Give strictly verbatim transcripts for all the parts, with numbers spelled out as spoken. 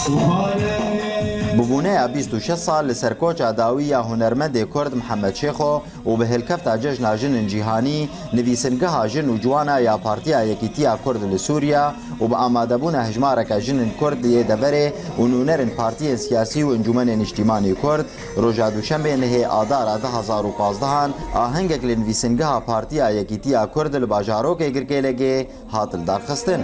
Bi bûneya bîst û şeş sal li ser koça dawî ya hunermendê Kurd Mihemed Şêxo û bi hilkefta Cejna Jin in Cîhanî, nivîsingeha Jin û Ciwana ya Partiya Yekîtiya Kurd li Sûriye û bi amadebûna hejmareke jin in Kurd yê deverê û nûnerên partiyên siyasî û Encûmenê Niştîmanî Kurd, roja Duşembê nehê Adara du hezar û pazdehan ahengek li nivîsingeha Partiya Yekîtiya Kurd li bajarokê Girkêlegê hat lidarxistin.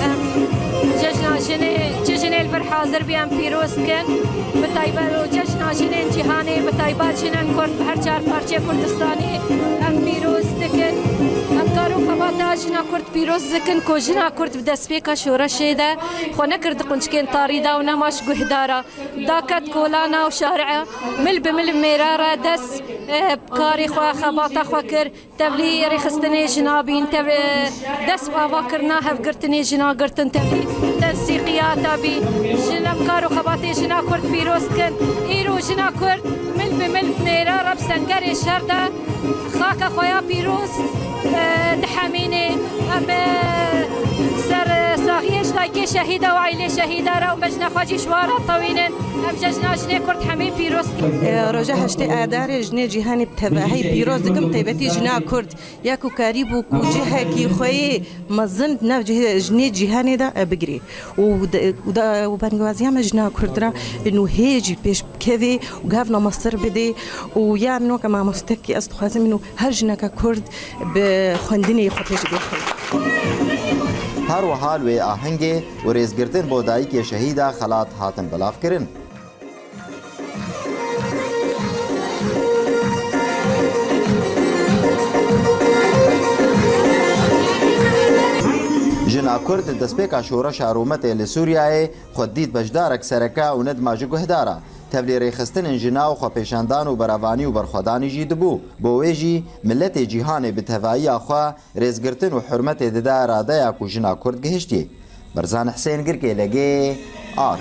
Em cejna jinê, çi jinê li vir hazir bî, em pîroz dikin. Bi taybet û cejna jinên cîhanê, bi taybet jinên Kurd bi her çar parçeyê Kurdistanê em pîroz dikin. Em kar û xebata jina Kurd pîroz dikin ku jina Kurd bi destpêka şoreşê de xwe nekir di qunçkên tarî de û nema ji guhdara. Da ket kolana û şari'a, mil bi mil mêra re dest, eh, karê xwe, xebata xwe kir. Tevlî rêxistinê jina bîn, tev-, dest ava kirina hevgirtinê jina girtin, tevlî tensîqiyata bî. Jin em kar û xebatê jina Kurd pîroz dikin. Îro jina Kurd mil bi mil nêra re bi sengerê şer de xaka xwe ya pîroz, e, dihemînê. Em, e, ser, e, saxiyê ji dayikê şehîda û aîlê şehîda re û bejna xwe jî ji wan re tewînin. Em cejna jinê Kurd hemî pîroz dikin. E, roja heştê Adarê jinê cîhanê bi tevahî pîroz dikim, taybetî jina Kurd. Ya ku karîbû ku cihekî xwe yê mezin di nav cih-, jinê cîhanê de, e, bigirê. Û de, û da, û bangwaziya me jina Kurd re ino hê jî pêş bikevê û gavna mestir bidê. Û ya min weke mamostekî ez dixwazim ino her jineke Kurd bi xwendinê xwe pêş bixin. Her wiha li wê ahengê û rêzgirtin bo dayikê şehîda xelat hatin belavkirin. Jina Kurd di destpêka şoreşa rûmetê li Sûriyeyê xwe dît beşdarek sereke û nedima ji guhdara. Tevlî rêxistinên jina û xwepêşandan û berevanî û berxwedanî jî dibû. Bo wê jî miletê cîhanê bi tevayiya xwe rêzgirtin û hurmetê dida radeya ku jina Kurd gihiştî. Berzan Hisên, Girkêlegê, Ar.